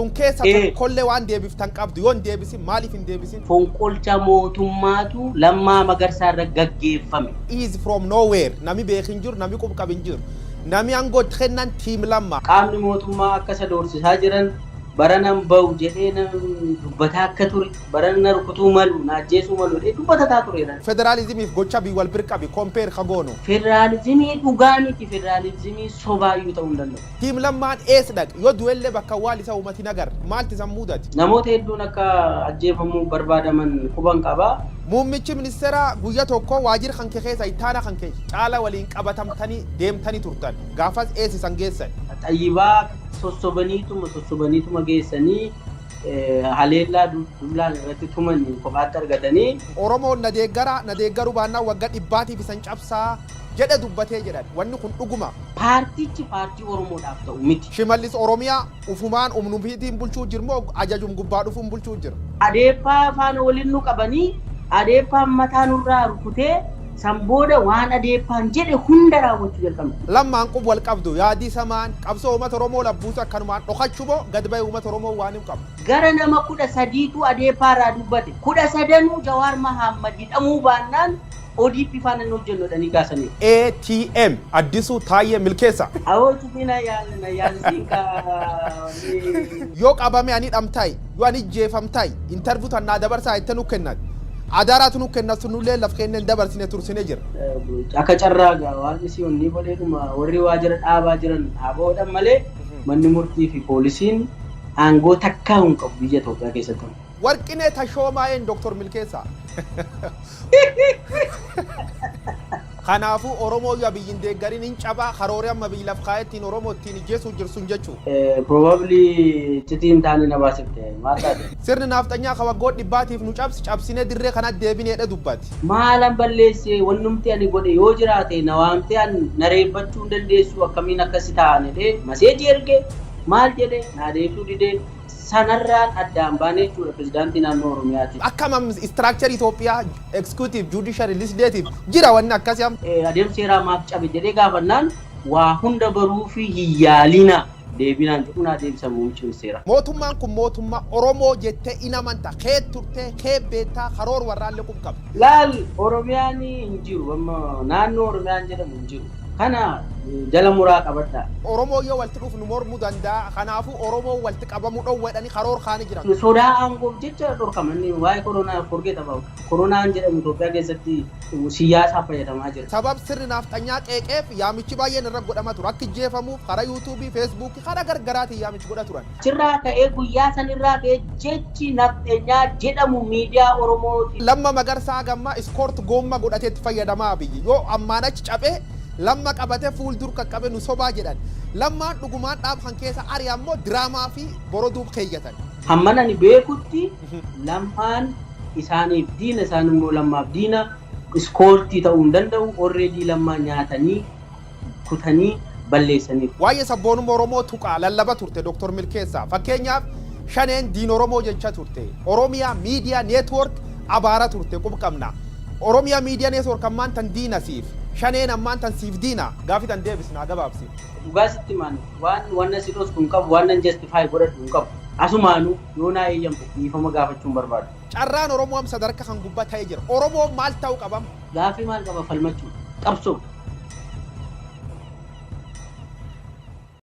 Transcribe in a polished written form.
Sun keessa tokkollee waan deebiftan qabdu yoo hin deebisin, maaliif hin deebisin? Fonqolcha mootummaatu Lammaa Magarsaa irra gaggeeffame. Is from nowhere. Nami beekin jiru, nami qub qabin jiru. Nami aangoo itti kennan team Lamma. Qaamni mootummaa akka isa doorsisaa jiran, baranan bahu jedhee dubbataa akka ture, barana rukutuu malu, na ajjeesuu malu jedhee dubbatataa tureera. Federaalizimiif gocha bii wal bir qabi, compare ka goonu. Federaalizimii dhugaa miti, federaalizimii sobaayyuu ta'uu hin danda'u. Team Lammaan ees dhaqe? Yoo du'ellee bakka awwaal isa uummati nagar maalti isan mudate? Namoota hedduun akka ajjeefamuu barbaadaman quban qaba. Muummichi ministeeraa guyya tokko waajjira kan kee keessa ittaana kan kee caala waliin qabatamtanii deemtanii turtan. Gaafas ees isan geessan? Xayyibaa sossobaniituma geessanii, haleellaa dullaan irratti tuman kophaatti argatanii. Oromoon na deeggaraa, na deeggaruu baannaan waggaa 100tiif isan cabsaa jedhe dubbatee jedhan. Wanni kun dhuguma? Paartichi paartii Oromoodhaaf ta'u miti. Shimallis Oromiyaa ufumaan umnufiitiin bulchuu jirmoo ajajum gubbaa dhufuun bulchuu jira? Adeeppaa faana waliin nu qabanii, adeeppaan mataa nurraa rukutee, san booda waan adeeppaan jedhe hunda raawwachuu jalqabne. Lammaan qub wal qabdu yaadii samaan qabsoo uummata Oromoo labbuutu akkanumaan dhokachuu moo gad ba'e uummata Oromoo waan hin qabu? Gara nama 13tu adeeppaa irraa dubbate. 13nuu Jawaar Mahaammad hidhamuu baannaan ODP faana hin hojjennu jedhanii kaasaniiru. ATM Addisuu Taayyee Milkeessa. Awoo, citii na yaalisiin ka. Yoo qabame ani dhamtaay, yoo ani jeefamtaay, interview tan naa dabarsaa itti nu kennan. Adaraatu nu kenna, sunullee laf kenneen dabarsine tursine jira. Akka carraa gaa waaqni si onni godheedhuma warri waajjira dhaabaa jiran dhaabaadhaan malee manni murtii fi poolisiin aangoo takkaa hin qabu biyya Itoophiyaa keessatti. Warqinee Tashoomaa'een Dooktor Milkeessaa. Kanaafuu Oromoo yoo biyyin deeggarin hin cabaa karooree amma biyyi laf kaa'ettiin Oromoo ittiin ijjeessuuf jirsun jechuu. Probably citii hin taane na baasifte, maal taate? Sirni naafxanyaa ka waggoota 100tiif nu cabsi cabsinee dirree kanatti deebineedha dubbati. Maalan balleesse? Wannumti ani godhe yoo jiraate na waamtee an na reebbachuu hin dandeessu, akkamiin akkasi ta'an jedhee message erge, maal jedhe, naa deebisuu didee, sanarraan addaan baane jechuudha pirezidaantii naannoo Oromiyaati. Akkam structure Itoophiyaa executive, judiciary, legislative jira wanni akkasii amma. Adeemsa seeraa maaf cabe jedhee gaafannaan, waa hunda baruu fi hin yaalina deebinaan jedhu naa deebisan muummichi ministeeraa. Mootummaan kun mootummaa Oromoo jettee in amanta, kee turtee kee beektaa, karoor warraallee qub qaba. Laal, Oromiyaan hin jiru, amma naannoo Oromiyaan jedhamu hin jiru. Kana jala muraa qabadha. Oromoo yoo walitti dhufu nu mormuu danda'a. Kanaafuu Oromoo walitti qabamuu dhoowwadhanii karoor kaanii jiran. Sodaa aangoof jecha dhorkaman. Waa'ee koronaa forget about. Koronaan jedhamu Itoophiyaa keessatti siyaasaaf fayyadamaa jira. Sabab sirni naafxanyaa qeeqeef yaamichi baay'een irra godhama ture. Akka ijjeefamuuf karaa yuutuubii, feesbuukii, karaa gargaraatiin yaamichi godha turan. Achirraa ka'ee, guyyaa sanirraa ka'ee jechi nafxanyaa jedhamu miidiyaa Oromooti. Lamma Magarsaa gammaa escort goomma godhatee itti fayyadamaa biyyi. Yoo ammaan achi caphee Lamma qabatee fuuldur qaqqabe nu sobaa jedhan. Lammaan dhugumaan dhaab kan keessa ari ammoo diraamaa fi boroduuf keeyyatan. Hamman ani beekutti Lammaan isaaniif diina, isaan immoo Lammaaf diina. Escort ta'uu hin danda'u. Already Lammaa nyaatanii kutanii balleessaniiru. Waa'ee sabboonummaa Oromoo tuqaa lallaba turte Dr. Milkeessaa. Fakkeenyaaf shaneen diin Oromoo jecha turte. Oromiyaa Media Network abaara turte, qub qabna. Oromiyaa Media Network ammaan tan diina siif. Shaneen ammaan tan siif diina. Gaafi tan deebisnaa gabaabsi. Dhugaa sitti maan waan wanna si dhosku hin qabu, waan nan justify godhadhu hin qabu. Asumaanuu yoo naa eeyyamte dhiifama gaafachuun barbaadu. Carraan Oromoo am sadarkaa kan gubbaa ta'ee jira. Oromoon maal ta'uu qabam? Gaafii maal qaba? Falmachuu, qabsoo.